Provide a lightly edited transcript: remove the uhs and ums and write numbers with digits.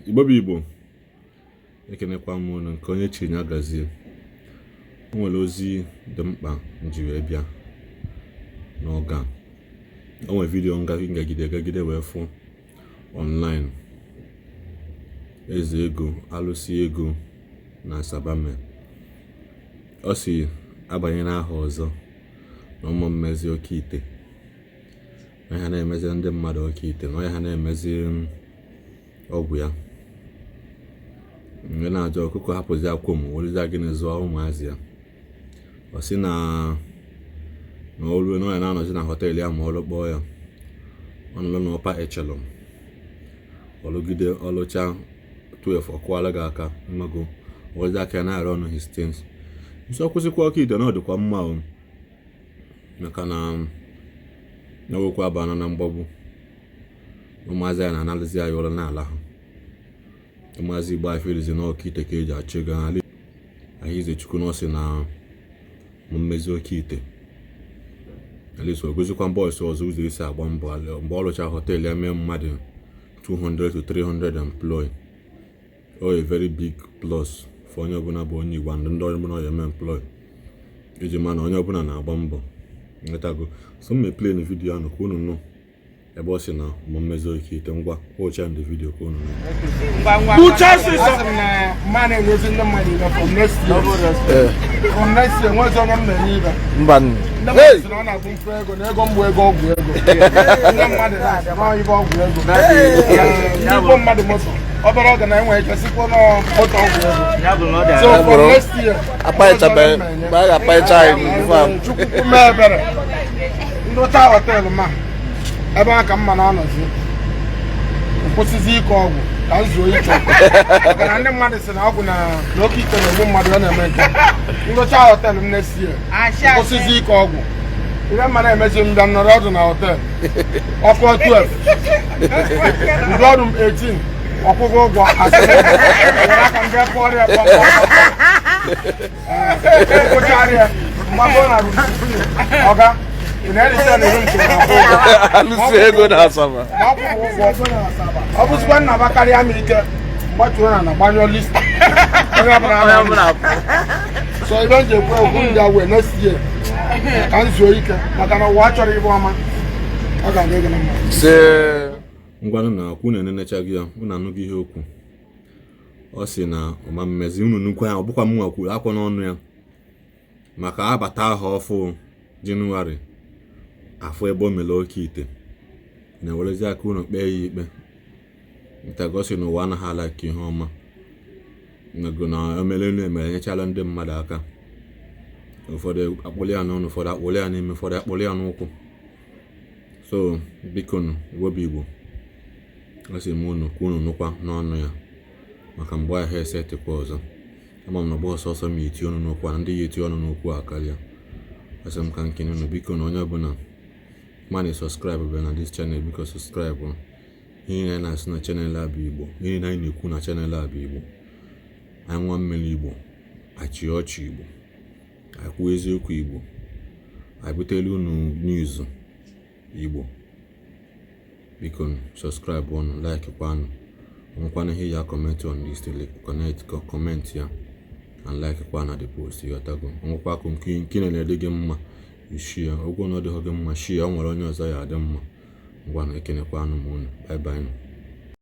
Igbo bụ Igbo, ekenekwa m unu. Nke onye chiri ya gazie. O nwere ozi dị mkpa m ji wee bịa n'oge a. O nwere video ngagide gagide wee fụ online eze ego alụsị ego na Asaba mee. Ọ si abanye n'aha ọzọ na ụmụ mmezi oke ite na ha na-emezi ndị mmadụ oke ite na ọ ha na-emezi ọgwụ ya mgbe na-ajọ ọkụkọ hapụzi akwụkwọ m werezi gịnị zụọ ụmụazị ya. Ọ sị na o ruo na ọ ya na-anọzi na hotel ya ma ọrụ kpọọ ya, ọ nọrọ na upper echelon, ọlụgide ọlụcha 12 ọkụwala gị aka mmago werezi aka ya na-arụ ọnụ his things. Nso kwụsịkwa oke ite na ọ dịkwa mma o, maka na na-ewekwa abana na mgbagbu. Ụmụazị ya na-analụzi anyị ụlọ n'ala ha. Ụmụazị Igbo aferizi na oke ite ka eji achụ ego ha. Ahịzechukwu na ọ sị na mmezi oke ite, at least o gozikwa boys ọzọ ụzọ esi agba mbọ. Mgbe ọ rụchara hotel ya, mee mmadụ 200 to 300 employ, o a very big plus for onye ọbụla bụ onye Igbo and ndị ọbụla ọ ya eme employ, iji ma na onye ọbụla na-agba mbọ nwetago. So m play na video ahụ ka unu nụ ebe ọ sị na ụmụ mmezi oke ite. Ngwa, watch the video ka unu nụ. Asị m na mma na-enyezi ndị mmadụ ibe from next year. From next year, nwezi onye m na-enye ibe. Mba. Ndị mmadụ sị na ọ na-abụ mfe ego na ego mgbu ego ọgwụ ego. Ndị mmadụ na-asị na ibe ọgwụ ego. Ndị igbo mmadụ moto. Obere oge na enwere ike sikwa na moto ọgwụ ego. So from next year, Akpaịchabe nwezi onye m na-enye. mgbe a ga-akpaịcha anyị before. Chukwu mee ebere. Ndụcha hotel ma ebe a ka mma na-anọzi kwụsịzi ike ọgwụ ka m zuo ike, maka na ndị mmadụ sị na ọgwụ na oke ite na-egbu mmadụ. Ọ na-eme nke ngụcha hotel m na-esi ya kwụsịzi ike ọgwụ. Ihe mma na-emezi, m bịa nọrọ ọdụ na hotel, ọkụ 12, ndị ọrụ m 18 ọkwụghị ụgwọ, asị were aka m bịa kụọrọ ya kpọmkpọm kụcharịa ya mgbago na room 16. Ọga, ị na-erite na room 16 akwụ ụgwọ. Alụsị ego na Asaba. Ma ọ kwụrụ ụgwọ, ọ bụzikwa nna ba karịa m ike mgbatuo na gbanyụọ list onye ọbụla anọ. So ibe m ji ekwu okwu ndị a wee next year ka m zuo ike, maka na ụwa chọrọ ibe ọma, ọ ga-adị gị na mma. Se. Ngwanụ, na akwụ unu enenechaghị ya, unu anụghị ihe okwu. Ọ sị na ọma mmezi unu nnukwu ya. Ọ bụkwa m nwa kwuru akwa n'ọnụ ya, maka abata ahụ ọfụ Jenụwarị afọ ebe o mere oke ite na-ewerezi aka unu kpee ya ikpe ntagosi na ụwa anaghị ala ka ihe ọma nego na omere enu emere nyechala ndị mmadụ aka. Ụfọdụ akpụli ya n'ọnụ, ụfọdụ akpụli ya n'ime, ụfọdụ akpụli ya n'ụkwụ. So biko nụ, Igbo bụ Igbo, asị m unu ka unu nụkwa n'ọnụ ya, maka mgbe ahịa esetikwa ọzọ. Ama m na ọgbọ ọsọsọ ma eti ọnụ n'okwu a na ndị ya eti ọnụ n'okwu a karịa. Asị m ka nkene unu. Biko, na onye ọbụla mana subscribe bụ na this channel, biko subscribe. Ihe niile anyị na-asị na channel a bụ Igbo, ihe niile anyị na-ekwu na channel a bụ Igbo. Anyị nwa mmiri Igbo, achị ọchị Igbo, anyị kwuo eziokwu Igbo, anyị butelu unu news Igbo. Biko subscribe ọnụ, like kwanụ, nwekwana ihe ya comment on this, connect comment ya and like kwa na the post. Ịghọtago? Nwekwa akụ nke na-ede gị mma, share. Ụgwọ na ọ dịghị gị mma, share. O nwere onye ọzọ ya adị mma. Ngwa na ekenekwanụ m unu. Bye bye nụ.